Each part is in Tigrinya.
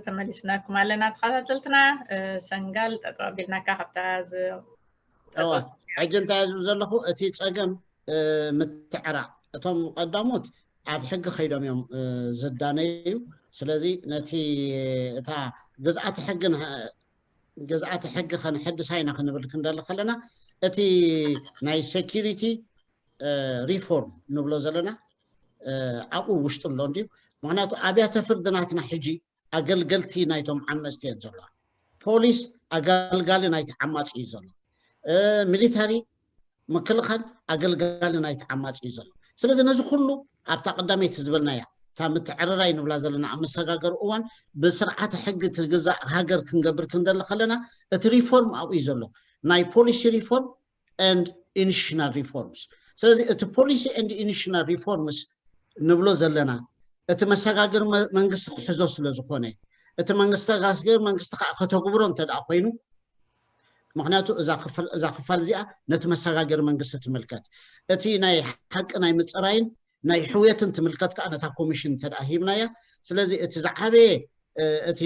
ተመሊስናኩም ኣለና ተኸታተልትና። ሰንጋል ጠጠው ኣቢልናካ ካብታ ሕጂ እንታይ ዝብ ዘለኹ እቲ ፀገም ምትዕራቕ እቶም ቀዳሞት ኣብ ሕጊ ከይዶም እዮም ዝዳነዩ። ስለዚ ነቲ እታ ግዝኣተ ሕግን ግዝኣተ ሕጊ ከነሐድሳ ኢና ክንብል ክንደሊ ከለና እቲ ናይ ሴኪሪቲ ሪፎርም ንብሎ ዘለና ኣብኡ ውሽጡ ኣሎ እንድዩ። ምክንያቱ ኣብያተ ፍርዲ ናትና ሕጂ ኣገልገልቲ ናይቶም ዓመፅቲ እየን ዘለዋ። ፖሊስ ኣገልጋሊ ናይቲ ዓማፂ እዩ ዘሎ። ሚሊታሪ ምክልኻል ኣገልጋሊ ናይቲ ዓማፂ እዩ ዘሎ። ስለዚ ነዚ ኩሉ ኣብታ ቀዳመይቲ ዝበልናያ እታ ምትዕርራይ ንብላ ዘለና ኣብ መሰጋገሪ እዋን ብስርዓተ ሕጊ ትግዛእ ሃገር ክንገብር ክንደሊ ከለና እቲ ሪፎርም ኣብኡ እዩ ዘሎ። ናይ ፖሊሲ ሪፎርም and institutional reforms። ስለዚ እቲ ፖሊሲ and institutional reforms ንብሎ ዘለና እቲ መሰጋገሪ መንግስቲ ክሕዞ ስለ ዝኾነ እቲ መንግስቲ መሰጋገሪ መንግስቲ ከዓ ከተግብሮ እንተ ደኣ ኮይኑ ምክንያቱ እዛ ክፋል እዚኣ ነቲ መሰጋገሪ መንግስቲ ትምልከት። እቲ ናይ ሓቂ ናይ ምፅራይን ናይ ሕውየትን ትምልከት ከዓ ነታ ኮሚሽን እንተ ደኣ ሂብናያ። ስለዚ እቲ ዝዓበየ እቲ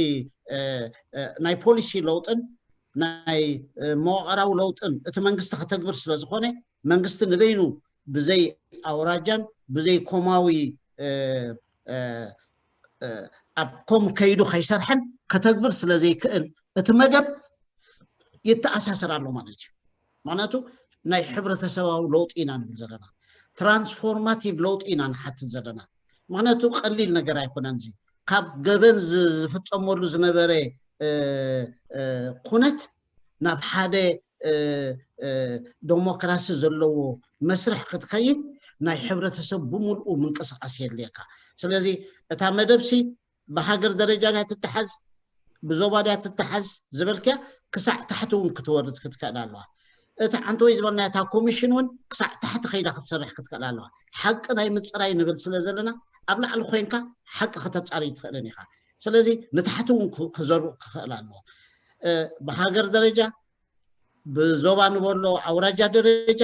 ናይ ፖሊሲ ለውጥን ናይ መዋቕራዊ ለውጥን እቲ መንግስቲ ከተግብር ስለ ዝኾነ መንግስቲ ንበይኑ ብዘይ ኣውራጃን ብዘይ ኮማዊ ኣብ ኮም ከይዱ ከይሰርሐን ከተግብር ስለ ዘይክእል እቲ መደብ ይተኣሳሰር ኣሎ ማለት እዩ። ምክንያቱ ናይ ሕብረተሰባዊ ለውጢ ኢና ንብል ዘለና፣ ትራንስፎርማቲቭ ለውጢ ኢና ንሓትት ዘለና። ምክንያቱ ቀሊል ነገር ኣይኮነን። እዚ ካብ ገበን ዝፍፀመሉ ዝነበረ ኩነት ናብ ሓደ ዴሞክራሲ ዘለዎ መስርሕ ክትከይድ ናይ ሕብረተሰብ ብምልኡ ምንቅስቃስ የድልየካ። ስለዚ እታ መደብሲ ብሃገር ደረጃ ድያ ትተሓዝ ብዞባ ድያ ትተሓዝ ዝበልክያ ክሳዕ ታሕቲ እውን ክትወርድ ክትክእል ኣለዋ። እቲ ዓንተወይ ዝበልና እታ ኮሚሽን እውን ክሳዕ ታሕቲ ከይዳ ክትሰርሕ ክትክእል ኣለዋ። ሓቂ ናይ ምፅራይ ንብል ስለ ዘለና ኣብ ላዕሊ ኮይንካ ሓቂ ከተፃርይ ትኽእልን ኢኻ። ስለዚ ንታሕቲ እውን ክዘርእ ክኽእል ኣለዎ። ብሃገር ደረጃ ብዞባ ንበሎ ኣውራጃ ደረጃ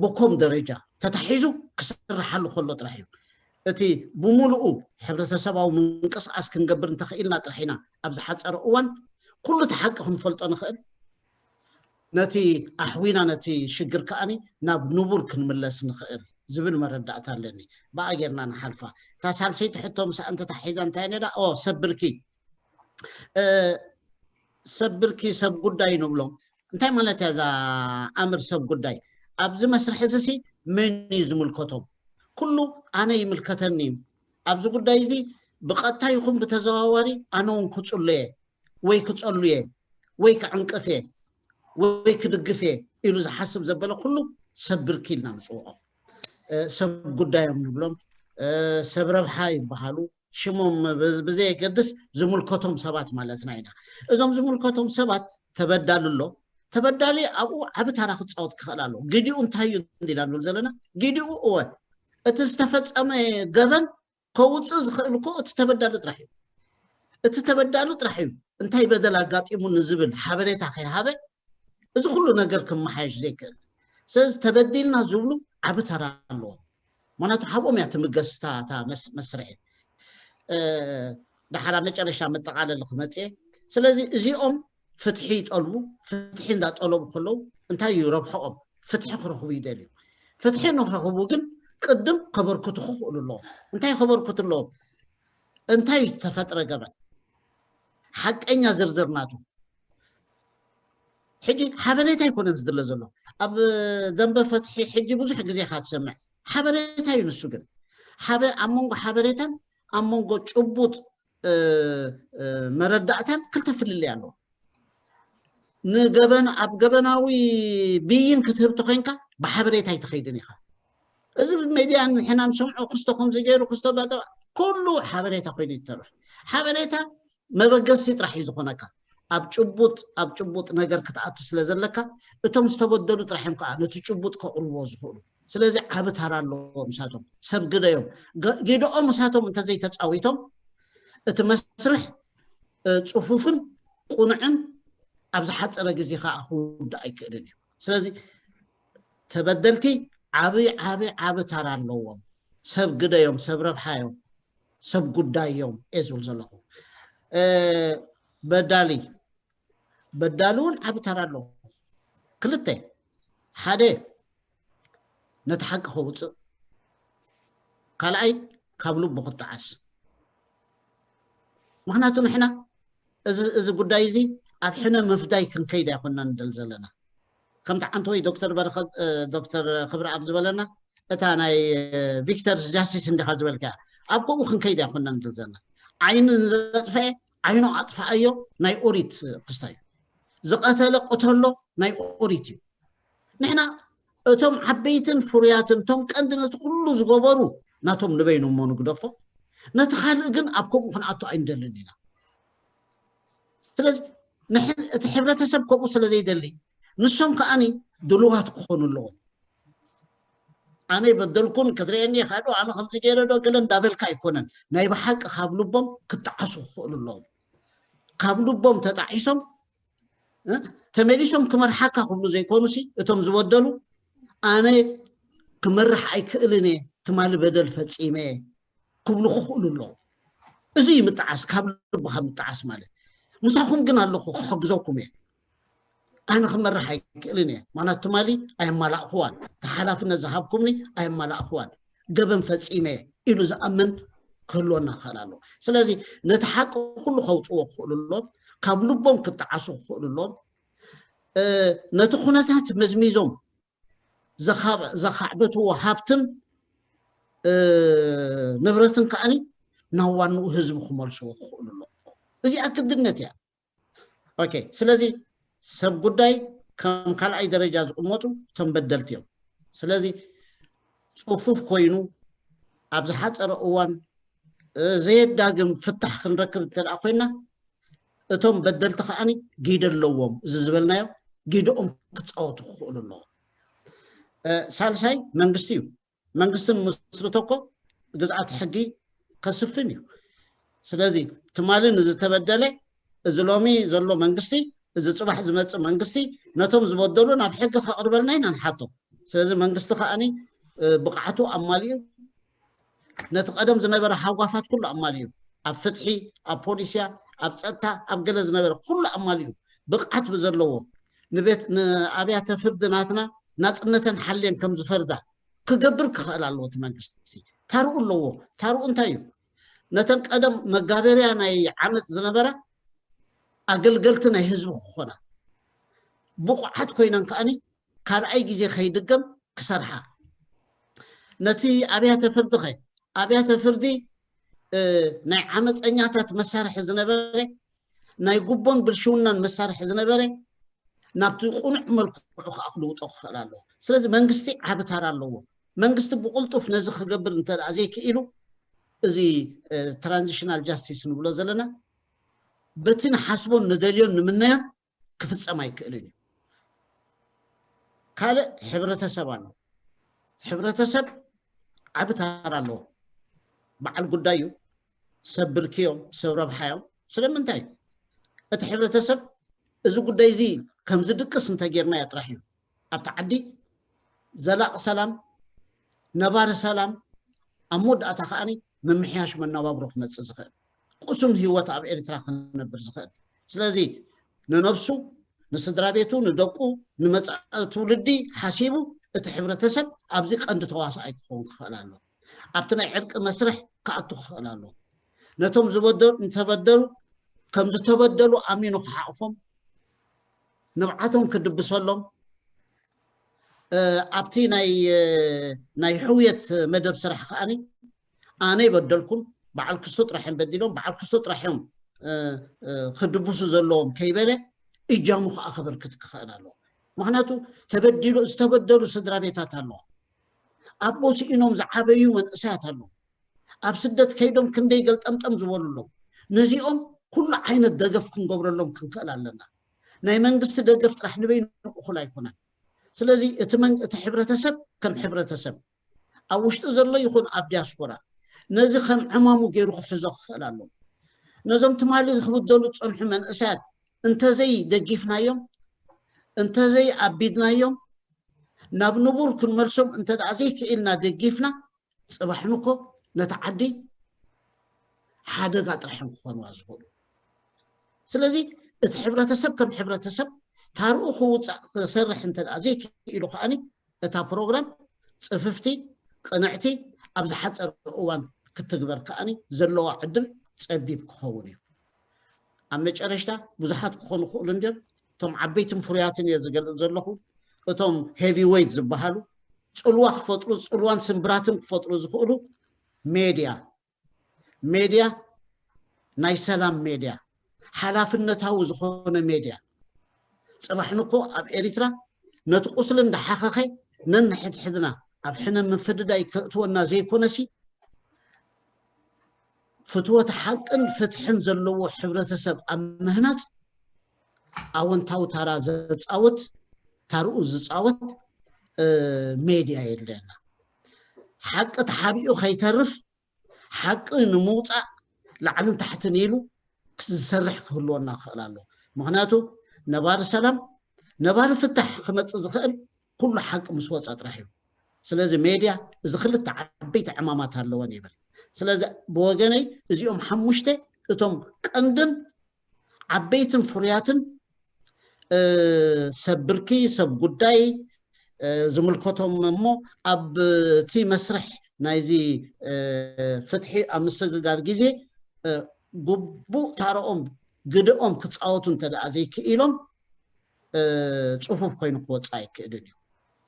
ብኮም ደረጃ ተታሒዙ ክስርሓሉ ከሎ ጥራሕ እዩ። እቲ ብምሉኡ ሕብረተሰባዊ ምንቅስቃስ ክንገብር እንተኽኢልና ጥራሕ ኢና ኣብ ዝሓፀረ እዋን ኩሉ እቲ ሓቂ ክንፈልጦ ንኽእል። ነቲ ኣሕዊና ነቲ ሽግር ከዓኒ ናብ ንቡር ክንምለስ ንኽእል ዝብል መረዳእታ ኣለኒ። ብኣ ጌርና ንሓልፋ። እታ ሳልሰይቲ ሕቶ ምሳኣ እንተተሓሒዛ እንታይ ነዳ ኦ ሰብ ብርኪ ሰብ ብርኪ ሰብ ጉዳይ ንብሎም። እንታይ ማለት እያ እዛ ኣምር ሰብ ጉዳይ? ኣብዚ መስርሕ እዚ ሲ መን እዩ ዝምልከቶም? ኩሉ ኣነ ይምልከተኒ እዩ። ኣብዚ ጉዳይ እዚ ብቐጥታ ይኹን ብተዘዋዋሪ ኣነ እውን ክፅሎ እየ ወይ ክፀሉ እየ ወይ ክዕንቅፍ እየ ወይ ክድግፍ እየ ኢሉ ዝሓስብ ዘበለ ኩሉ ሰብ ብርኪ ኢልና ንፅውዖ። ሰብ ጉዳዮም ንብሎም፣ ሰብ ረብሓ ይበሃሉ። ሽሞም ብዘየገድስ ዝምልከቶም ሰባት ማለትና ኢና። እዞም ዝምልከቶም ሰባት ተበዳሊ ኣሎ። ተበዳሊ ኣብኡ ዓቢ ታራ ክፃወት ክኽእል ኣሎ። ግዲኡ እንታይ እዩ እንዲና ንብል ዘለና? ግዲኡ እወ እቲ ዝተፈፀመ ገበን ከውፅእ ዝኽእል እኮ እቲ ተበዳሊ ጥራሕ እዩ። እቲ ተበዳሊ ጥራሕ እዩ እንታይ በደል ኣጋጢሙ ንዝብል ሓበሬታ ከይሃበ እዚ ኩሉ ነገር ክመሓየሽ ዘይክእል። ስለዚ ተበዲልና ዝብሉ ዓቢ ተራ ኣለዎም። ምክንያቱ ሓብኦም እያ ትምገስ እታ መስርዒ። ደሓራ መጨረሻ መጠቓለሊ ክመፅእ። ስለዚ እዚኦም ፍትሒ ይጠልቡ። ፍትሒ እንዳጠለቡ ከለዉ እንታይ እዩ ረብሐኦም? ፍትሒ ክረኽቡ ይደልዩ። ፍትሒ ንክረኽቡ ግን ቅድም ከበርክቱ ክኽእሉ ኣለዎም። እንታይ ከበርክቱ ኣለዎም? እንታይ ዝተፈጥረ ገበን? ሓቀኛ ዝርዝር ናቱ። ሕጂ ሓበሬታ ኣይኮነን ዝድለ ዘሎ ኣብ ደንበ ፍትሒ። ሕጂ ብዙሕ ግዜ ኢኻ ትሰምዕ ሓበሬታ እዩ። ንሱ ግን ኣብ መንጎ ሓበሬታን ኣብ መንጎ ጭቡጥ መረዳእታን ክልተ ፍልልይ ኣለዎ። ንገበን ኣብ ገበናዊ ብይን ክትህብ ተኮይንካ ብሓበሬታ ኣይትኸይድን ኢኻ። እዚ ብሜድያ ንሕና ንሰምዖ ክስቶ ከምዚ ገይሩ ክስቶ ኩሉ ሓበሬታ ኮይኑ ይተርፍ። ሓበሬታ መበገሲ ጥራሕ እዩ ዝኾነካ። ኣብ ጭቡጥ ኣብ ጭቡጥ ነገር ክትኣቱ ስለ ዘለካ እቶም ዝተበደሉ ጥራሕ እዮም ከዓ ነቲ ጭቡጥ ከቕርብዎ ዝኽእሉ። ስለዚ ዓቢ ታራ ኣለዎም እሳቶም። ሰብ ግደዮም። ግደኦም እሳቶም እንተዘይተፃዊቶም እቲ መስርሕ ፅፉፍን ቁኑዕን ኣብ ዝሓፀረ ግዜ ከዓ ክውዳእ ኣይክእልን እዩ። ስለዚ ተበደልቲ ዓቢ ዓቢ ዓቢ ታራ ኣለዎም። ሰብ ግደዮም፣ ሰብ ረብሓዮም፣ ሰብ ጉዳዮም እየ ዝብል ዘለኹ። በዳሊ በዳሊ እውን ዓቢ ተራ ኣለዎ። ክልተ፣ ሓደ ነቲ ሓቂ ከውፅእ፣ ካልኣይ ካብ ልቡ ክጠዓስ። ምክንያቱ ንሕና እዚ ጉዳይ እዚ ኣብ ሕነ ምፍዳይ ክንከይድ ኣይኮና ንደል ዘለና። ከምቲ ዓንተወይ ዶክተር በረኸት ዶክተር ክብረኣብ ዝበለና፣ እታ ናይ ቪክተርስ ጃስቲስ እንዲኻ ዝበልካ፣ ኣብ ከምኡ ክንከይድ ኣይኮና ንደል ዘለና። ዓይኒ ንዘጥፈአ ዓይኑ ኣጥፍኣዮ ናይ ኦሪት ክስታይ እዩ። ዝቐተለ ቅተሎ ናይ ኦሪት እዩ። ንሕና እቶም ዓበይትን ፍሩያትን እቶም ቀንዲ ነቲ ኩሉ ዝገበሩ ናቶም ንበይኑ እሞ ንግደፎ፣ ነቲ ካልእ ግን ኣብ ከምኡ ክንኣቱ ኣይንደልን ኢና። ስለዚ እቲ ሕብረተሰብ ከምኡ ስለ ዘይደሊ ንሶም ከዓኒ ድልዋት ክኾኑ ኣለዎም። ኣነ ይበደልኩን ክትርእየኒ ኢኻ ዶ ኣነ ከምዚ ገይረ ዶ ገለ እንዳበልካ ኣይኮነን። ናይ ብሓቂ ካብ ልቦም ክጠዓሱ ክኽእሉ ኣለዎም። ካብ ልቦም ተጣዒሶም ተመሊሶም ክመርሓካ ክብሉ ዘይኮኑሲ እቶም ዝበደሉ ኣነ ክመርሕ ኣይክእልን እየ ትማሊ በደል ፈፂመ ክብሉ ክኽእሉ ኣለዎም። እዚ እዩ ምጥዓስ፣ ካብ ልብኻ ምጥዓስ ማለት። ምሳኹም ግን ኣለኹ ክሕግዘኩም እየ። ኣነ ክመርሕ ኣይክእልን እየ፣ ምክንያቱ ትማሊ ኣየማላእኽዋን፣ እቲ ሓላፍነት ዝሃብኩምኒ ኣየማላእኽዋን፣ ገበን ፈፂመ እየ ኢሉ ዝኣምን ክህልወና ክኽእል ኣለዎ። ስለዚ ነቲ ሓቂ ኩሉ ከውፅዎ ክኽእሉ ኣለዎም፣ ካብ ልቦም ክጠዓሱ ክኽእሉ ኣለዎም። ነቲ ኩነታት መዝሚዞም ዘኻዕበትዎ ሃብትን ንብረትን ከዓኒ ናብ ዋንኡ ህዝቢ ክመልስዎ ክኽእሉ ኣለዎ። እዚኣ ግድነት እያ። ኦኬ፣ ስለዚ ሰብ ጉዳይ ከም ካልኣይ ደረጃ ዝቕመጡ እቶም በደልቲ እዮም። ስለዚ ፅፉፍ ኮይኑ ኣብ ዝሓፀረ እዋን ዘየዳግም ፍታሕ ክንረክብ እንተ ኮይና እቶም በደልቲ ከዓኒ ጊደ ኣለዎም። እዚ ዝበልናዮ ጊደኦም ክፃወቱ ክኽእሉ ኣለዎም። ሳልሳይ መንግስቲ እዩ። መንግስትን ምስርቶ እኮ ግዝኣት ሕጊ ከስፍን እዩ። ስለዚ ትማሊ ንዝተበደለ እዚ ሎሚ ዘሎ መንግስቲ፣ እዚ ፅባሕ ዝመፅእ መንግስቲ ነቶም ዝበደሉ ናብ ሕጊ ከቕርበልና ኢና ንሓቶ። ስለዚ መንግስቲ ከዓኒ ብቕዓቱ ኣማሊኡ ነቲ ቀደም ዝነበረ ሃጓፋት ኩሉ ኣማሊኡ ኣብ ፍትሒ፣ ኣብ ፖሊስያ፣ ኣብ ፀጥታ፣ ኣብ ገለ ዝነበረ ኩሉ ኣማሊኡ ብቕዓት ብዘለዎ ንቤት ንኣብያተ ፍርዲ ናትና ናፅነተን ሓልየን ከም ዝፈርዳ ክገብር ክኽእል ኣለዎ። እቲ መንግስቲ ታርኡ ኣለዎ። ታርኡ እንታይ እዩ? ነተን ቀደም መጋበርያ ናይ ዓመፅ ዝነበራ ኣገልገልቲ ናይ ህዝቢ ክኾና ብቑዓት ኮይነን ከዓኒ ካልኣይ ግዜ ከይድገም ክሰርሓ ነቲ ኣብያተ ፍርዲ ኸ ኣብያተ ፍርዲ ናይ ዓመፀኛታት መሳርሒ ዝነበረ ናይ ጉቦን ብልሽውናን መሳርሒ ዝነበረ ናብቲ ቁኑዕ መልክዑ ከዓ ክልውጦ ክኽእል ኣለዎ። ስለዚ መንግስቲ ዓቢ ታራ ኣለዎ። መንግስቲ ብቕልጡፍ ነዚ ክገብር እንተ ዘይክኢሉ እዚ ትራንዚሽናል ጃስቲስ ንብሎ ዘለና በቲ ንሓስቦን ንደልዮን ንምነዮን ክፍፀም ኣይክእልን እዩ። ካልእ ሕብረተሰብ ኣሎ። ሕብረተሰብ ዓቢ ታራ ኣለዎ። በዓል ጉዳይ እዩ። ሰብ ብርኪ እዮም፣ ሰብ ረብሓ እዮም። ስለምንታይ እቲ ሕብረተሰብ እዚ ጉዳይ እዚ ከም ዝድቅስ እንተጌርናዮ ጥራሕ እዩ ኣብቲ ዓዲ ዘላቕ ሰላም፣ ነባሪ ሰላም፣ ኣብ መወዳእታ ከዓኒ ምምሕያሽ መነባብሮ ክመፅእ ዝኽእል፣ ቅሱን ህይወት ኣብ ኤርትራ ክነብር ዝኽእል። ስለዚ ንነብሱ፣ ንስድራ ቤቱ፣ ንደቁ፣ ንመፃኢ ትውልዲ ሓሲቡ እቲ ሕብረተሰብ ኣብዚ ቀንዲ ተዋሳኣይ ክኸውን ክኽእል ኣሎ። ኣብቲ ናይ ዕርቂ መስርሕ ክኣቱ ክኽእል ኣሎ። ነቶም ዝበደሉ እንተበደሉ ከም ዝተበደሉ ኣሚኑ ክሓቕፎም፣ ንብዓቶም ክድብሰሎም፣ ኣብቲ ናይ ናይ ሕውየት መደብ ስራሕ ከዓኒ ኣነ ይበደልኩን በዓል ክስቶ ጥራሕ እዮም በዲሎም በዓል ክስቶ ጥራሕ እዮም ክድብሱ ዘለዎም ከይበለ እጃሙ ከዓ ከበርክት ክኽእል ኣለዎ። ምክንያቱ ተበዲሉ ዝተበደሉ ስድራ ቤታት ኣለዋ። ኣቦ ስኢኖም ዝዓበዩ መንእሰያት ኣለዉ። ኣብ ስደት ከይዶም ክንደይ ገልጠምጠም ዝበሉ ኣለዉ። ነዚኦም ኩሉ ዓይነት ደገፍ ክንገብረሎም ክንክእል ኣለና። ናይ መንግስቲ ደገፍ ጥራሕ ንበይኑ እኹል ኣይኮነን። ስለዚ እቲ መን- እቲ ሕብረተሰብ ከም ሕብረተሰብ ኣብ ውሽጡ ዘሎ ይኹን ኣብ ዲያስፖራ ነዚ ከም ዕማሙ ገይሩ ክሕዞ ክኽእል ኣለዎ። ነዞም ትማሊ ክብደሉ ዝፀንሑ መንእሰያት እንተዘይ ደጊፍናዮም እንተዘይ ኣቢድናዮም ናብ ንቡር ክንመልሶም እንተ ደኣ ዘይክኢልና ደጊፍና ፅባሕ ንኮ ነቲ ዓዲ ሓደጋ ጥራሕ እዮም ክኾንዋ ዝኽእሉ። ስለዚ እቲ ሕብረተሰብ ከም ሕብረተሰብ ታርኡ ክውፃእ ክሰርሕ እንተ ደኣ ዘይክኢሉ ከዓኒ እታ ፕሮግራም ፅፍፍቲ ቅንዕቲ ኣብ ዝሓፀረ እዋን ክትግበር ከዓኒ ዘለዋ ዕድል ፀቢብ ክኸውን እዩ። ኣብ መጨረሽታ ብዙሓት ክኾኑ ክእሉ እንድዮም። እቶም ዓበይትን ፍሩያትን እየ ዝገልፅ ዘለኹ። እቶም ሄቪ ዌይት ዝበሃሉ ፅልዋ ክፈጥሩ፣ ፅልዋን ስምብራትን ክፈጥሩ ዝኽእሉ ሜድያ፣ ሜድያ ናይ ሰላም ሜድያ፣ ሓላፍነታዊ ዝኾነ ሜድያ። ፅባሕ ንኮ ኣብ ኤሪትራ ነቲ ቁስሊ እንዳሓኸኸ ነንሕድሕድና ኣብ ሕነ ምፍድዳይ ከእትወና ዘይኮነሲ ፍትወት ሓቅን ፍትሕን ዘለዎ ሕብረተሰብ ኣብ ምህናፅ ኣወንታዊ ታራ ዘፃወት፣ ታርኡ ዝፃወት ሜድያ የድልየና። ሓቂ ተሓቢኡ ከይተርፍ ሓቂ ንምውፃእ ላዕልን ታሕትን ኢሉ ዝሰርሕ ክህልወና ክኽእል ኣለዎ። ምክንያቱ ነባሪ ሰላም ነባሪ ፍታሕ ክመፅእ ዝኽእል ኩሉ ሓቂ ምስ ወፀ ጥራሕ እዩ። ስለዚ ሜድያ እዚ ክልተ ዓበይቲ ዕማማት ኣለወን ይብል። ስለዚ ብወገነይ እዚኦም ሓሙሽተ እቶም ቀንድን ዓበይትን ፍሩያትን ሰብ ብርኪ ሰብ ጉዳይ ዝምልከቶም እሞ ኣብቲ መስርሕ ናይዚ ፍትሒ ኣብ ምስግጋር ግዜ ግቡእ ታረኦም ግደኦም ክፃወቱ እንተ ደኣ ዘይክኢሎም ፅፉፍ ኮይኑ ክወፅእ ኣይክእልን እዩ።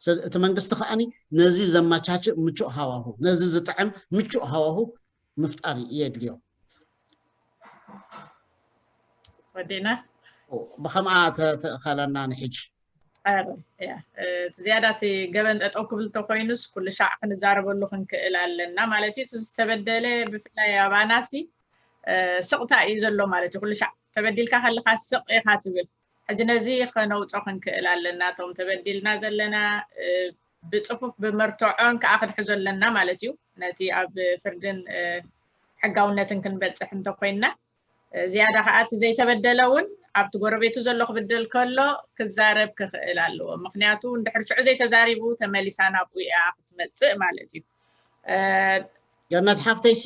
ስለዚ እቲ መንግስቲ ከዓኒ ነዚ ዘመቻችእ ምቹእ ሃዋሁ ነዚ ዝጥዕም ምቹእ ሃዋሁ ምፍጣር የድልዮ። ወዲና ብከምኣ ተእኸለና ንሕጂ ዝያዳ እቲ ገበን ጠጠው ክብል ተኮይኑስ ኩሉ ሻዕ ክንዛረበሉ ክንክእል ኣለና ማለት እዩ። እቲ ዝተበደለ ብፍላይ ኣባናሲ ስቕታ እዩ ዘሎ ማለት እዩ። ኩሉ ሻዕ ተበዲልካ ከለካ ስቕ ኢኻ ትብል። ሕጂ ነዚ ከነውፆ ክንክእል ኣለና። እቶም ተበዲልና ዘለና ብፅፉፍ ብመርትዖን ከዓ ክንሕዞ ኣለና ማለት እዩ። ነቲ ኣብ ፍርድን ሕጋውነትን ክንበፅሕ እንተኮይንና ዝያዳ ከዓ እቲ ዘይተበደለ እውን ኣብቲ ጎረቤቱ ዘሎ ክብደል ከሎ ክዛረብ ክኽእል ኣለዎ። ምክንያቱ እንድሕር ሽዑ ዘይተዛሪቡ ተመሊሳ ናብኡ እያ ክትመፅእ ማለት እዩ። ገነት ሓፍተይሲ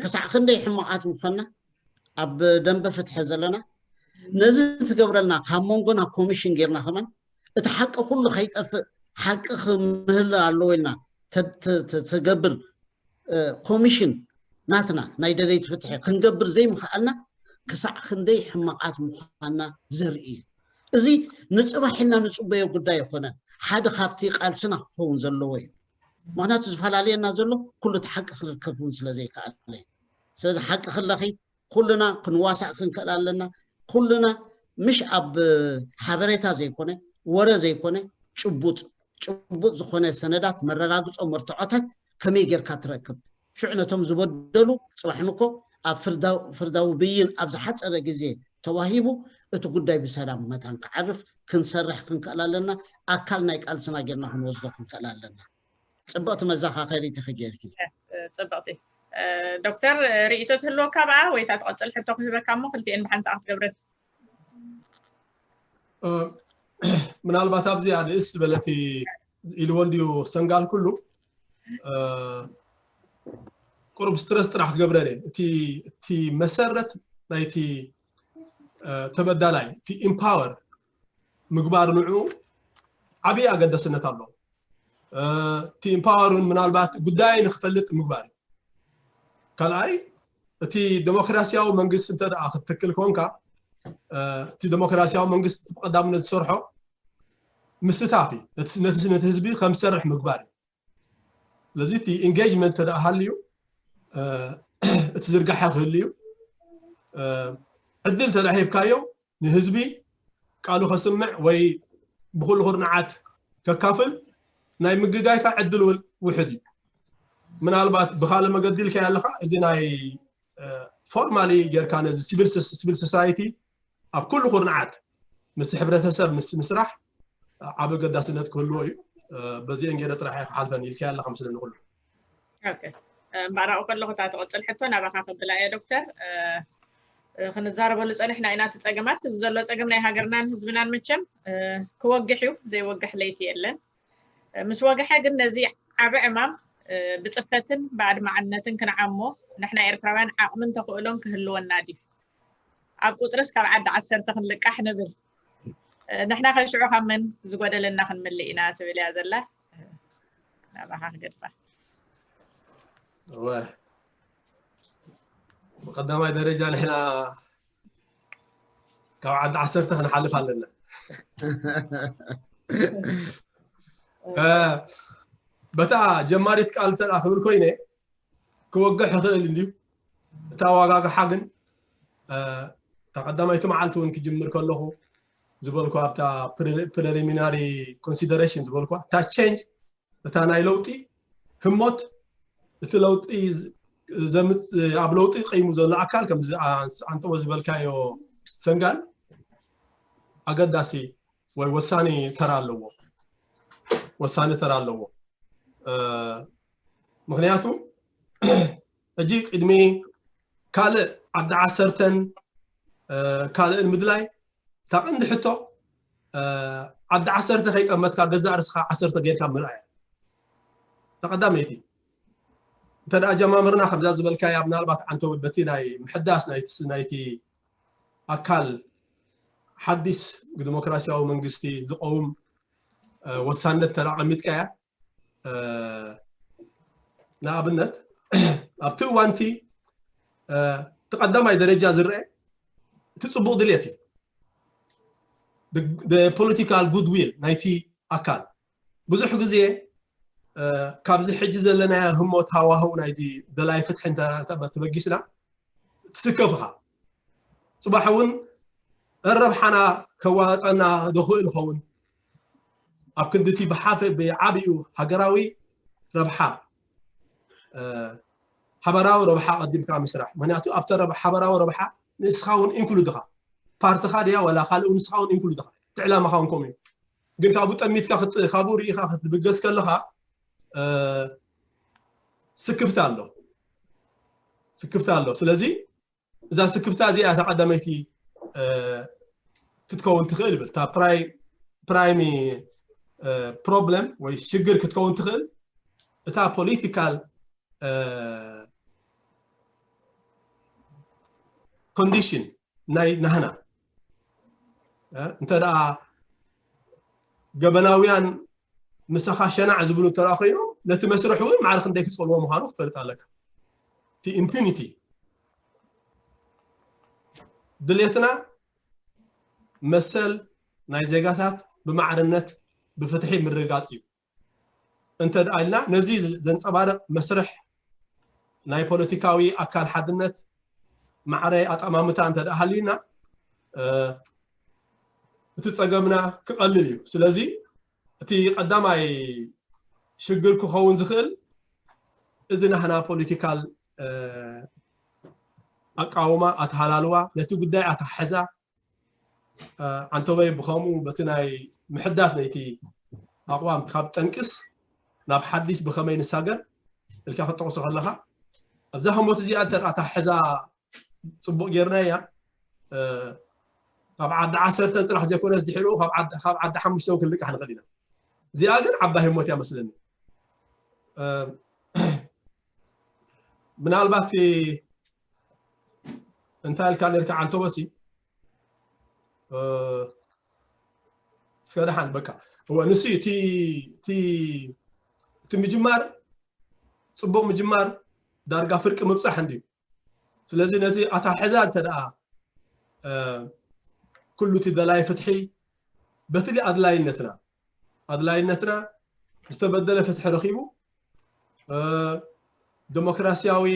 ክሳዕ ክንደይ ሕማቓት ምኾንና ኣብ ደንበ ፍትሒ ዘለና ነዚ ትገብረልና ካብ መንጎና ኮሚሽን ጌርና ከማን እቲ ሓቂ ኩሉ ከይጠፍእ ሓቂ ክምህላ ኣለዎ ኢልና ትገብር ኮሚሽን ናትና ናይ ደለይቲ ፍትሒ ክንገብር ዘይምኽኣልና ክሳዕ ክንደይ ሕማቓት ምዃንና ዘርኢ እዩ። እዚ ንፅባሕ ኢልና ንፅበዮ ጉዳይ ኣይኮነን። ሓደ ካብቲ ቃልስና ክኸውን ዘለዎ እዩ። ምክንያቱ ዝፈላለየና ዘሎ ኩሉ እቲ ሓቂ ክርከብ እውን ስለ ዘይከኣለ እዩ። ስለዚ ሓቂ ክለኺ ኩልና ክንዋሳእ ክንክእል ኣለና። ኩልና ምሽ ኣብ ሓበሬታ ዘይኮነ ወረ ዘይኮነ ጭቡጥ ጭቡጥ ዝኾነ ሰነዳት መረጋግፆ መርትዖታት ከመይ ጌርካ ትረክብ? ሽዑ ነቶም ዝበደሉ ፅባሕ ንኮ ኣብ ፍርዳዊ ብይን ኣብ ዝሓፀረ ግዜ ተዋሂቡ እቲ ጉዳይ ብሰላም መታን ክዓርፍ ክንሰርሕ ክንክእል ኣለና። ኣካል ናይ ቃልስና ጌርና ክንወስዶ ክንክእል ኣለና። ፅብቕቲ መዘኻኸሪት ኢኺ ጌርኪ። ፅብቕቲ ዶክተር ርእይቶ ትህልወካ ብኣ ወይ እታ ትቐፅል ሕቶ ክህበካ እሞ ክልቲኤን ብሓንሳእ ክትገብረን። ምናልባት ኣብዚኣ ንእስ ዝበለቲ ኢልዎ እንድዩ ሰንጋል ኩሉ ቁሩብ ስትረስ ጥራሕ ክገብረን እየ። እቲ መሰረት ናይቲ ተበዳላይ እቲ ኢምፓወር ምግባር ንዑ ዓብዪ ኣገዳስነት ኣለዎ። እቲ ኢምፓወር እውን ምናልባት ጉዳይ ንክፈልጥ ምግባር እዩ። ካልኣይ እቲ ዴሞክራሲያዊ መንግስቲ እንተ ደኣ ክትትክል ኮንካ እቲ ዴሞክራሲያዊ መንግስቲ እቲ ብቀዳምነት ዝሰርሖ ምስታፍ እዩ። ነቲ ህዝቢ ከም ዝሰርሕ ምግባር እዩ። ስለዚ እቲ ኢንጌጅመንት እንተ ደኣ ሃልዩ እቲ ዝርጋሐ ክህልዩ ዕድል እንተ ደኣ ሂብካዮ ንህዝቢ ቃሉ ከስምዕ ወይ ብኩሉ ኩርንዓት ከካፍል ናይ ምግጋይካ ዕድል ውሕድ እዩ። ምናልባት ብካልእ መገዲ ኢልካዮ ኣለካ። እዚ ናይ ፎርማሊ ጌርካ ነዚ ሲቪል ሶሳይቲ ኣብ ኩሉ ኩርንዓት ምስ ሕብረተሰብ ምስ ምስራሕ ዓቢ ገዳስነት ክህልዎ እዩ። በዚአን ገይረ ጥራሕ እየ ክሓልፈን ኢልካዮ ኣለካ ምስለኒ ኩሉ። እምበኣር ኣብኡ ከለኹ እታ ትቕፅል ሕቶ ናባኻ ከብላ እየ ዶክተር። ክንዛረበሉ ፀኒሕና ኢና እቲ ፀገማት። እዚ ዘሎ ፀገም ናይ ሃገርናን ህዝብናን መቸም ክወግሕ እዩ፣ ዘይወግሕ ለይቲ የለን። ምስ ወግሐ ግን ነዚ ዓቢ ዕማም ብፅፈትን ብኣድማዕነትን ክንዓሞ ንሕና ኤርትራውያን ዓቕምን ተኽእሎን ክህልወና ድዩ? ኣብ ቁፅርስ ካብ ዓዲ ዓሰርተ ክንልቃሕ ንብል። ንሕና ከሽዑ ካብ መን ዝጎደለና ክንምልእ ኢና ትብል እያ ዘላ። ናባኻ ክገድፋ። እወ፣ ብቀዳማይ ደረጃ ንሕና ካብ ዓዲ ዓሰርተ ክንሓልፍ ኣለና። በታ ጀማሪት ቃል እንተ ክብል ኮይነ ክወግሕ ይኽእል እንድዩ። እታ ዋጋግሓ ግን እታ ቀዳማይቲ መዓልቲ እውን ክጅምር ከለኹ ዝበልኳ ኣብታ preliminary consideration ዝበልኳ እታ ቼንጅ እታ ናይ ለውጢ ህሞት እቲ ለውጢ ዘምፅ ኣብ ለውጢ ቀይሙ ዘሎ ኣካል ከምዚ ኣንተወ ዝበልካዮ ሰንጋል ኣገዳሲ ወይ ወሳኒ ተራ ኣለዎ ወሳኒ ተራ ኣለዎ ምክንያቱ ሕጂ ቅድሚ ካልእ ዓዲ ዓሰርተን ካልእን ምድላይ እታ ቀንዲ ሕቶ ዓዲ ዓሰርተ ከይጠመትካ ገዛእ ርስኻ ዓሰርተ ጌርካ ምርኣያ ተቐዳመይቲ እንተ ደኣ ጀማምርና ከምዛ ዝበልካያ ምናልባት ዓንተው በቲ ናይ ምሕዳስ ናይቲ ኣካል ሓዲስ ብዲሞክራሲያዊ መንግስቲ ዝቀውም ወሳነት ተራ ቀሚጥካያ ንኣብነት ኣብቲ እዋንቲ እቲ ቀዳማይ ደረጃ ዝረአ እቲ ፅቡቅ ድልየት እዩ political good will ናይቲ ኣካል ብዙሕ ግዜ ካብዚ ሕጂ ዘለናዮ ህሞት ሃዋህው ናይቲ ደላይ ፍትሒ ተበጊስና ትስከፍኻ ፅባሕ እውን ረብሓና ከዋጠና ዶ ክእል ይኸውን ኣብ ክንድቲ ብሓፈ ብዓብኡ ሃገራዊ ረብሓ ሓበራዊ ረብሓ ቀዲምካ ምስራሕ ምክንያቱ ኣብተ ሓበራዊ ረብሓ ንስኻ እውን ኢንክሉድ ኢኻ ፓርትኻ ድያ ወላ ካልእ ንስኻ እውን ኢንክሉድ ኢኻ ትዕላማኻ እውን ከምኡ እዩ ግን ካብኡ ጠሚትካ ካብኡ ርኢኻ ክትብገስ ከለኻ ስክፍታ ኣሎ ስክፍታ ኣሎ ስለዚ እዛ ስክፍታ እዚኣ እታ ቀዳመይቲ ክትከውን ትኽእል ይብል እታ ፕራይሚ ፕሮብለም ወይ ሽግር ክትከውን ትኽእል እታ ፖለቲካል ኮንዲሽን ናይ ናህና እንተ ደኣ ገበናውያን ምሳኻ ሸናዕ ዝብሉ እንተ ኮይኖም ነቲ መስርሕ እውን ማዕረ ክንደይ ክፀልዎ ምዃኑ ክትፈልጥ ኣለካ እቲ ኢምፒኒቲ ድሌትና መሰል ናይ ዜጋታት ብማዕርነት ብፍትሒ ምርጋፅ እዩ እንተ ደኣ ኢልና ነዚ ዘንፀባርቕ መስርሕ ናይ ፖለቲካዊ ኣካል ሓድነት ማዕረ ኣጠማምታ እንተ ደኣ ሃልዩና እቲ ፀገምና ክቐልል እዩ ስለዚ እቲ ቀዳማይ ሽግር ክኸውን ዝኽእል እዚ ናህና ፖለቲካል ኣቃውማ ኣተሃላልዋ ነቲ ጉዳይ ኣተሓሕዛ ዓንተበይ ብኸምኡ በቲ ናይ ምሕዳስ ነይቲ ኣቕዋም ካብ ጠንቅስ ናብ ሓዲስ ብኸመይ ንሳገር ኢልካ ክትጠቕሶ ከለኻ ኣብዛ ህሞት እዚኣ እንተ ኣተሓሕዛ ፅቡቅ ጌርናያ ካብ ዓዲ ዓሰርተ ጥራሕ ዘይኮነስ ድሕሪኡ ካብ ዓዲ ሓሙሽተ ክንልቃሕ ንኽእል ኢና እዚኣ ግን ዓባይ ህሞት እያ መስለኒ ምናልባት እንታይ ኢልካ ነርካ ዓንተወሲ እስከ ደሓን በቃ እወ ንሱ እቲ እቲ ምጅማር ፅቡቅ ምጅማር ዳርጋ ፍርቂ ምብፃሕ እንድዩ ስለዚ ነቲ ኣታሕዛ እንተ ደኣ ኩሉ እቲ ደላይ ፍትሒ በትሊ ኣድላይነትና ኣድላይነትና ዝተበደለ ፍትሒ ረኺቡ ዲሞክራሲያዊ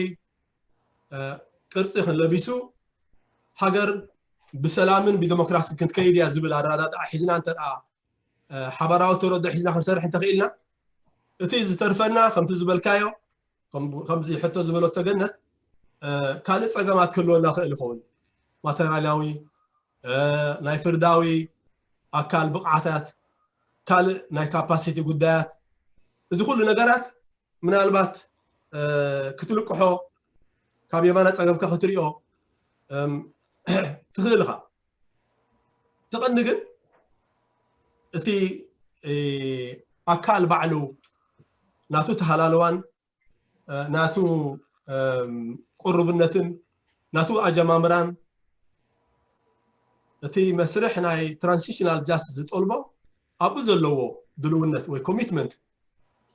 ቅርፂ ክንለቢሱ ሃገር ብሰላምን ብዲሞክራሲ ክትከይድ እያ ዝብል ኣረዳድኣ ሒዝና እንተ ሓባራዊ ተረድኦ ሒዝና ክንሰርሕ እንተኽኢልና እቲ ዝተርፈና ከምቲ ዝበልካዮ ከምዚ ሕቶ ዝበለቶ ገነት ካልእ ፀገማት ክህልወና ክእል ይኸውን ማተሪያላዊ ናይ ፍርዳዊ ኣካል ብቕዓታት ካልእ ናይ ካፓሲቲ ጉዳያት እዚ ኩሉ ነገራት ምናልባት ክትልቅሖ ካብ የማና ፀገምካ ክትሪኦ ትኽእል ኢኻ ትቐንዲ ግን እቲ ኣካል ባዕሉ ናቱ ተሃላለዋን ናቱ ቁርብነትን ናቱ ኣጀማምራን እቲ መስርሕ ናይ ትራንዚሽናል ጃስቲስ ዝጠልቦ ኣብኡ ዘለዎ ድልውነት ወይ ኮሚትመንት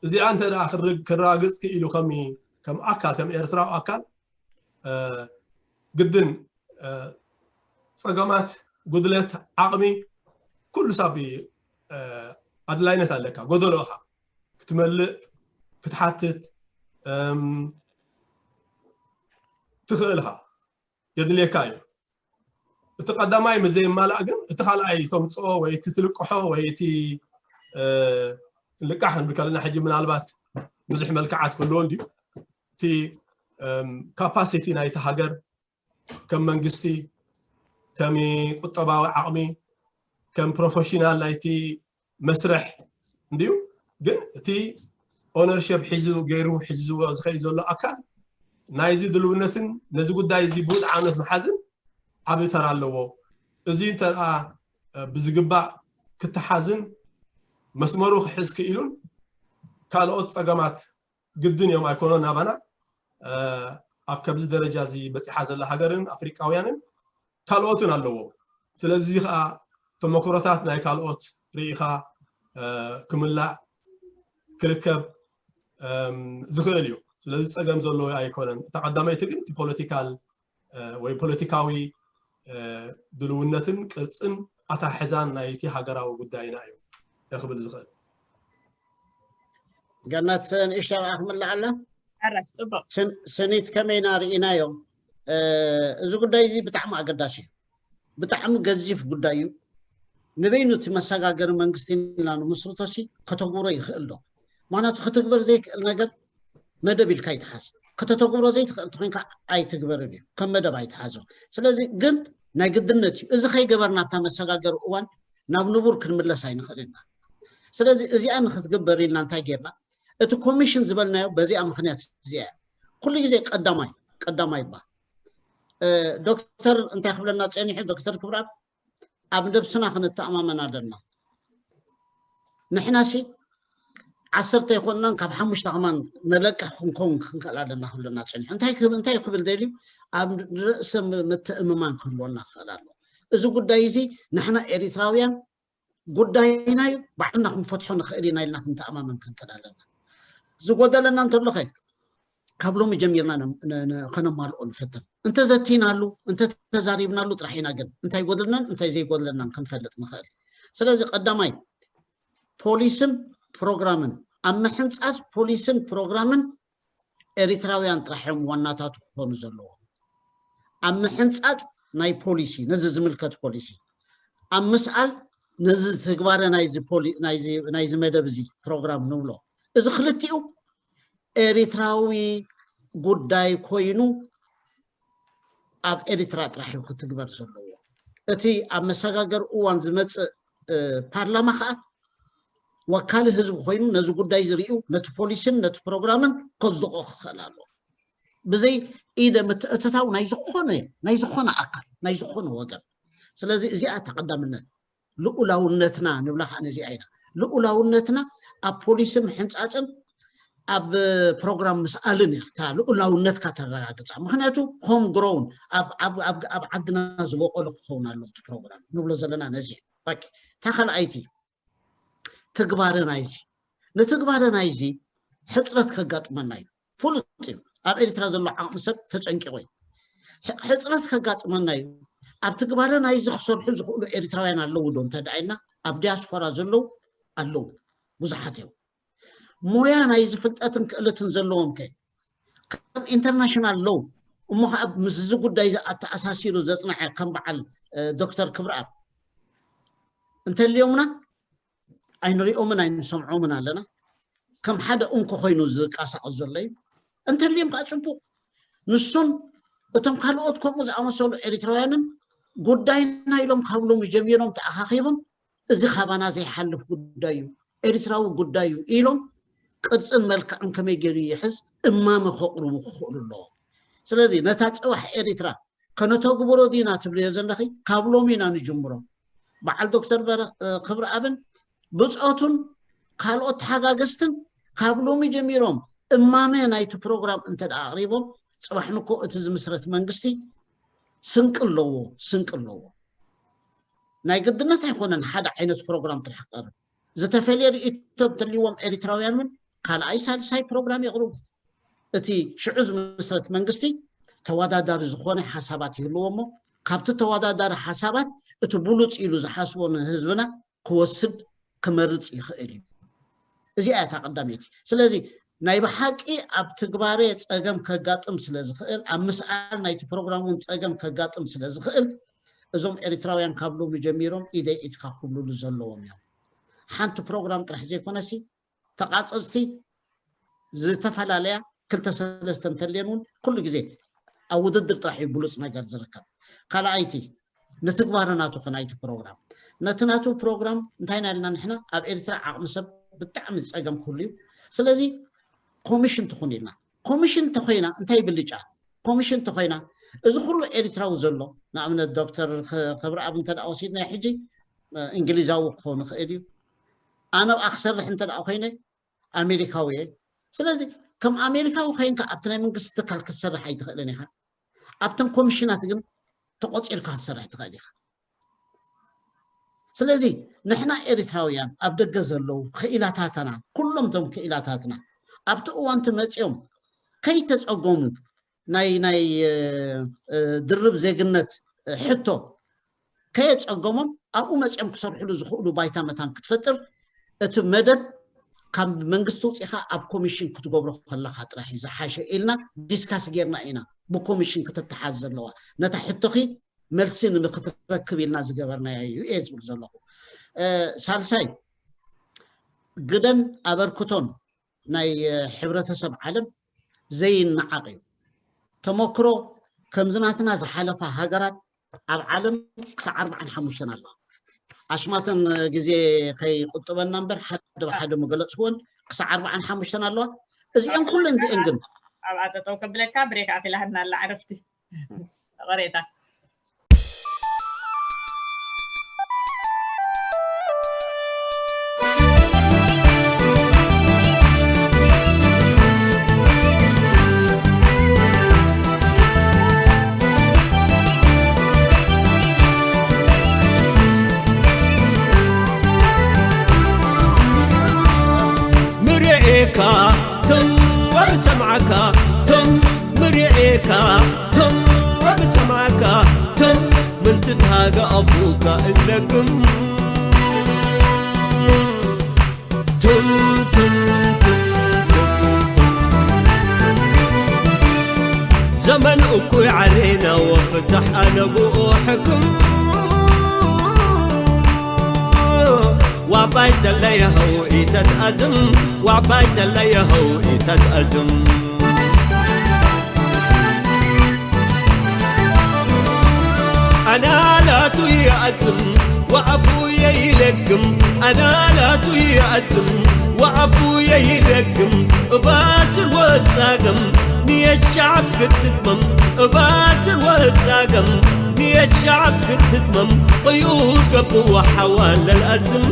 እዚኣ እንተ ደኣ ክርግ- ክረጋግጽ ክኢሉ ከም ከም ኣካል ከም ኤርትራዊ ኣካል እ፣ ግድን እ፣ ጸገማት፣ ጉድለት፣ ዓቕሚ ኩሉ ሳብ እ፣ ኣድላይነት ኣለካ። ጎደሎ ኢኻ ክትመልእ ክትሓትት እም፣ ትኽእል ኢኻ፣ የድልየካ እዩ። እቲ ቀዳማይ ምስ ዘይማላእ ግን እቲ ካልኣይ ተምፅኦ ወይ እቲ ትልቅሖ ወይ እቲ እ፣ ልቃሕ ክንብል ከለና ሕጂ ምናልባት ብዙሕ መልክዓት ክህልዎ እንድዩ። እቲ ካፓሲቲ ናይቲ ሃገር ከም መንግስቲ ከም ቁጠባዊ ዓቕሚ ከም ፕሮፌሽናል ናይቲ መስርሕ እንድዩ። ግን እቲ ኦነርሽፕ ሒዙ ገይሩ ሒዝዎ ዝኸይ ዘሎ ኣካል ናይዚ ድልውነትን ነዚ ጉዳይ እዚ ብውድዓነት መሓዝን ዓቢ ተራ ኣለዎ። እዚ እንተ ደኣ እ፣ ብዝግባእ ክተሓዝን መስመሩ ክሕዝ ክኢሉን ካልኦት ጸገማት ግድን እዮም ኣይኮኖን ናባና እ፣ ኣብ ከምዚ ደረጃ እዚ በጺሓ ዘላ ሃገርን ኣፍሪቃውያንን ካልኦትን ኣለዎ። ስለዚ ከዓ ተመክሮታት ናይ ካልኦት ርኢኻ እ፣ ክምላእ ክርከብ እም፣ ዝኽእል እዩ። ስለዚ ጸገም ዘለዎ ኣይኮነን። እታ ቀዳመይቲ ግን እቲ ፖለቲካል እ፣ ወይ ፖለቲካዊ እ፣ ድልውነትን ቅርጽን ኣታሕዛን ናይቲ ሃገራዊ ጉዳይና እዩ እየ ክብል ዝኽእል። ገነት ንእሽቶ ኣብኣ ክምልኣላ ሕራይ ጽቡቅ ስን- ስኒት ከመይና ርኢናዮ። እ፣ እዚ ጉዳይ እዚ ብጣዕሚ ኣገዳሲ እዩ። ብጣዕሚ ገዚፍ ጉዳይ እዩ። ንበይኑ እቲ መሰጋገሪ መንግስቲ ኢልና ንምስርቶ ሲ ከተግብሮ ይኽእል ዶ? ምክንያቱ ክትግበር ዘይክእል ነገር መደብ ኢልካ ይትሓዝ። ከተተግብሮ ዘይትኽእል ተኮይንካ ኣይትግበርን እዩ፣ ከም መደብ ኣይትሓዞ። ስለዚ ግን ናይ ግድነት እዩ። እዚ ከይገበርና ኣብታ መሰጋገሪ እዋን ናብ ንቡር ክንምለስ ኣይንኽእል ኢና። ስለዚ እዚኣ ንክትግበር ኢልና እንታይ ጌርና? እቲ ኮሚሽን ዝበልናዮ በዚኣ ምክንያት እዚኣ እያ። ኩሉ ግዜ ቀዳማይ ቀዳማይ ይባል። እ፣ ዶክተር እንታይ ክብለና ጸኒሑ? ዶክተር ክብረኣብ ኣብ ነብስና ክንተኣማመን ኣለና። ንሕናሲ ዓሰርተ ኣይኮንናን ካብ ሓሙሽተ ከማን ነለቅሕ ክንከውን ክንክእል ኣለና ክብለና ጸኒሑ። እንታይ ክብል እንታይ ክብል ደልዩ? ኣብ ርእሰ ምትእምማን ክህልወና ክኽእል ኣሎ። እዚ ጉዳይ እዚ ንሕና ኤሪትራውያን ጉዳይና እዩ፣ ባዕልና ክንፈትሖ ንኽእል ኢና ኢልና ክንተኣማመን ክንክእል ኣለና። ዝጎደለና እንተሎ ከ ካብ ሎሚ ጀሚርና ነ- ነ- ነ- ከነማልኦ ንፍትን። እንተዘቲናሉ እንተተዛሪብናሉ ጥራሕ ኢና ግን እንታይ ይጎድልናን እንታይ ዘይጎድለናን ክንፈልጥ ንኽእል። ስለዚ ቀዳማይ ፖሊስን ፕሮግራምን ኣብ ምሕንፃፅ ፖሊስን ፕሮግራምን ኤሪትራውያን ጥራሕ እዮም ዋናታቱ ክኾኑ ዘለዎም። ኣብ ምሕንፃፅ ናይ ፖሊሲ ነዚ ዝምልከት ፖሊሲ ኣብ ምስኣል ነዚ ትግባረ ናይዚ ፖሊ- ናይዚ ናይዚ መደብ እዚ ፕሮግራም ንብሎ እዚ ክልቲኡ ኤሪትራዊ ጉዳይ ኮይኑ ኣብ ኤሪትራ ጥራሕ እዩ ክትግበር ዘለዎ። እቲ ኣብ መሰጋገሪ እዋን ዝመፅእ እ፣ ፓርላማ ከዓ ወካሊ ህዝቢ ኮይኑ ነዚ ጉዳይ ዝርእዩ ነቲ ፖሊሲን ነቲ ፕሮግራምን ከጽድቆ ክኽእል ኣለዎ። ብዘይ ኢደ ምትእትታው ናይ ዝኾነ ናይ ዝኾነ ኣካል ናይ ዝኾነ ወገን። ስለዚ እዚኣ እታ ቀዳምነት ልኡላውነትና ንብላ ከዓ ነዚኣ ኢና። ልኡላውነትና ኣብ ፖሊሲ ምሕንፃፅን ኣብ ፕሮግራም ምስኣልን እያ እታ ልኡላውነትካ ተረጋግፃ። ምክንያቱ ሆም ግሮውን ኣብ ኣብ ኣብ ኣብ ዓድና ዝበቆለ ክኸውን ኣለዎ እቲ ፕሮግራም ንብሎ ዘለና ነዚ እዩ። ኦኬ፣ እታ ካልኣይቲ ትግባረ ናይዚ ንትግባረ ናይዚ ሕፅረት ከጋጥመና እዩ። ፍሉጥ እዩ። ኣብ ኤርትራ ዘሎ ዓቕሚ ሰብ ተፀንቂቑ እዩ። ሕ- ሕፅረት ከጋጥመና እዩ። ኣብ ትግባረ ናይዚ ክሰርሑ ዝኽእሉ ኤርትራውያን ኣለዉ ዶ እንተ ደኣ ኢልና ኣብ ዲያስፖራ ዘለዉ ኣለዉ ብዙሓት እዮም። ሞያ ናይዚ ፍልጠትን ክእለትን ዘለዎም ከ ከም ኢንተርናሽናል ሎው እሞ ከዓ ምስዚ ጉዳይ እዚ ኣተኣሳሲሩ ዘፅንዐ ከም በዓል እ፣ ዶክተር ክብረኣብ እንተልዮምና ኣይንሪኦምን ኣይንሰምዖምን ኣለና። ከም ሓደ እንኮ ኮይኑ ዝቃሳቀስ ዘሎ እዩ። እንተልዮም ከዓ ፅቡቅ። ንሱን እቶም ካልኦት ከምኡ ዝኣመሰሉ ኤሪትራውያንን ጉዳይና ኢሎም ካብ ሎሚ ጀሚሮም ተኣኻኺቦም እዚ ካባና ዘይሓልፍ ጉዳይ እዩ፣ ኤሪትራዊ ጉዳይ እዩ ኢሎም ቅርፅን መልክዕን ከመይ ገይሩ ይሕዝ እማመ ከቅርቡ ክኽእሉ ኣለዎም። ስለዚ ነታ ፅባሕ ኤሪትራ ከነተግብሮ ዲና ትብልዮ ዘለኺ ካብ ሎሚ ኢና ንጅምሮ። በዓል ዶክተር በረ- እ፣ ክብረኣብን ብፆቱን ካልኦት ተሓጋገዝትን ካብ ሎሚ ጀሚሮም እማመ ናይቲ ፕሮግራም እንተ ደኣ ኣቕሪቦም ፅባሕ ንኮ እቲ ዝምስረት መንግስቲ ስንቂ ኣለዎ፣ ስንቂ ኣለዎ። ናይ ግድነት ኣይኮነን ሓደ ዓይነት ፕሮግራም ጥራሕ ክቐርብ። ዝተፈለየ ርእይቶ እንተልዎም ኤርትራውያን እውን ካልኣይ ሳልሳይ ፕሮግራም የቕርቡ። እቲ ሽዑ ዝምስረት መንግስቲ ተወዳዳሪ ዝኾነ ሓሳባት ይህልዎ እሞ ካብቲ ተወዳዳሪ ሓሳባት እቲ ብሉፅ ኢሉ ዝሓስቦ ንህዝብና ክወስድ ክመርፅ ይኽእል እዩ። እዚኣ እታ ቀዳመይቲ። ስለዚ ናይ ብሓቂ ኣብ ትግባሬ ፀገም ከጋጥም ስለ ዝኽእል፣ ኣብ ምስኣል ናይቲ ፕሮግራም እውን ፀገም ከጋጥም ስለ ዝኽእል፣ እዞም ኤርትራውያን ካብ ሎሚ ጀሚሮም ኢደይ ኢድካ ክብሉሉ ዘለዎም እዮም። ሓንቲ ፕሮግራም ጥራሕ ዘይኮነሲ ተቓፀፅቲ ዝተፈላለያ ክልተ ሰለስተ እንተልየን እውን ኩሉ ግዜ ኣብ ውድድር ጥራሕ እዩ ብሉፅ ነገር ዝርከብ። ካልኣይቲ ንትግባረ ናቱ ከ ናይቲ ፕሮግራም ነቲ ናቱ ፕሮግራም እንታይ ኢና ኢልና ንሕና ኣብ ኤርትራ ዓቕሚ ሰብ ብጣዕሚ ዝፀገም ክህሉ እዩ። ስለዚ ኮሚሽን ትኹን ኢልና። ኮሚሽን እንተኮይና እንታይ ብልጫ? ኮሚሽን እንተኮይና እዚ ኩሉ ኤርትራዊ ዘሎ ንኣብነት ዶክተር ክብረኣብ እንተ ደኣ ወሲድናዮ ሕጂ እንግሊዛዊ ክኸውን ይኽእል እዩ። ኣነ ኣብኣ ክሰርሕ እንተ ደኣ ኮይነ ኣሜሪካዊ እየ። ስለዚ ከም ኣሜሪካዊ ኮይንካ ኣብቲ ናይ መንግስቲ ትካል ክትሰርሕ ኣይትኽእልን ኢኻ። ኣብተን ኮሚሽናት ግን ተቆፂርካ ክትሰርሕ ትኽእል ኢኻ። ስለዚ ንሕና ኤርትራውያን ኣብ ደገ ዘለዉ ክኢላታትና ኩሎም እቶም ክኢላታትና ኣብቲ እዋንቲ መፂኦም ከይተፀገሙ ናይ ናይ ድርብ ዜግነት ሕቶ ከየፀገሞም ኣብኡ መፂኦም ክሰርሕሉ ዝኽእሉ ባይታ መታን ክትፈጥር እቲ መደብ ካብ መንግስቲ ውፅኢኻ ኣብ ኮሚሽን ክትገብሮ ከለካ ጥራሕ እዩ ዝሓሸ ኢልና ዲስካስ ጌርና ኢና። ብኮሚሽን ክትተሓዝ ዘለዋ ነታ ሕቶኺ መልሲ ንምክትረክብ ኢልና ዝገበርናዮ እዩ እየ ዝብል ዘለኹ። ሳልሳይ ግደን ኣበርክቶን ናይ ሕብረተሰብ ዓለም ዘይነዓቕ እዩ። ተመክሮ ከምዚ ናትና ዝሓለፋ ሃገራት ኣብ ዓለም ክሳዕ ኣርባዓን ሓሙሽተን ኣለዋ። ኣሽማተን ግዜ ከይቁጥበና እምበር ሓደ ብሓደ ምገለፅኩወን ክሳዕ ኣርባዓን ሓሙሽተን ኣለዋ። እዚአን ኩለን እዚአን ግን ኣብኣ ጠጠው ከብለካ ብሬክ ኣኺላሃትና ኣላ ዕረፍቲ። ይቕሬታ። ምርኤካ ትም ወብሰምዓካ ትም ምርኤካ ትም ወብሰምዓካ ትም ምንትትሃገ ኣፉካ እለግም ትም ትም ትም ትም ትም ትም ዘመን እኩይ ዓሌና ወፍታሕ ኣነ ብኡ ሕክም ዋባይ ተለየኸው ኢተትኣዝም ዋባይ ተለየኸው ኢተትኣዝም ኣናላቱ ይኣዝም ወኣፉ የይለግም ኣናላቱ ይኣዝም ወኣፉ የይለግም እባትር ወጻገም ንየሻብ ክትትመም እባትር ወጻገም ንየሻብ ክትትመም ቅዩር ገብዋ ሓዋለል ኣዝም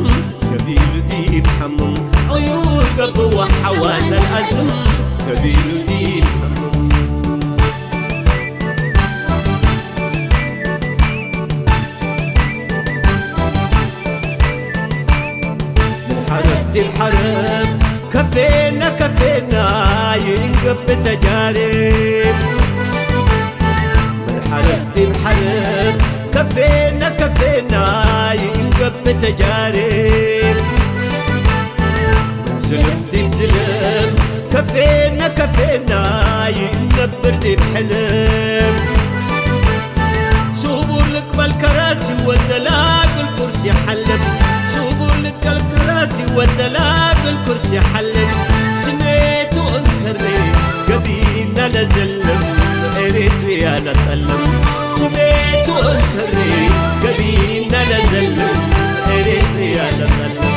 ገቢሉ ዲብ ሓሙም ቅዩር ገብዋ ሓዋለል ኣዝም ገቢሉ ዲብ ሓሙም ሓረብ ዲብ ሓረብ ከፌና ከፌና ይእንገብ ተጃሬብ ምን ሓረብ ዲብ ሓረብ ከፌና ከፌና ይእንገብ ተጃሬብ ምን ዝልም ዲብ ዝልም ከፌና ከፌና ይእንገብር ዲብ ሕልም ስቡር ልቅበል ከራሲ ወደላግል ኩርሲ ሓልም ስቡር ልቀል ከራሲ ወደላግል ኩርሲ ሓልም ስሜቱ እንከሬ ገቢና ለዘልም ኤሪትሪያ ለጠልም ስሜቱ እንከሬ ገቢና ለዘልም ኤሪትሪያ ለጠልም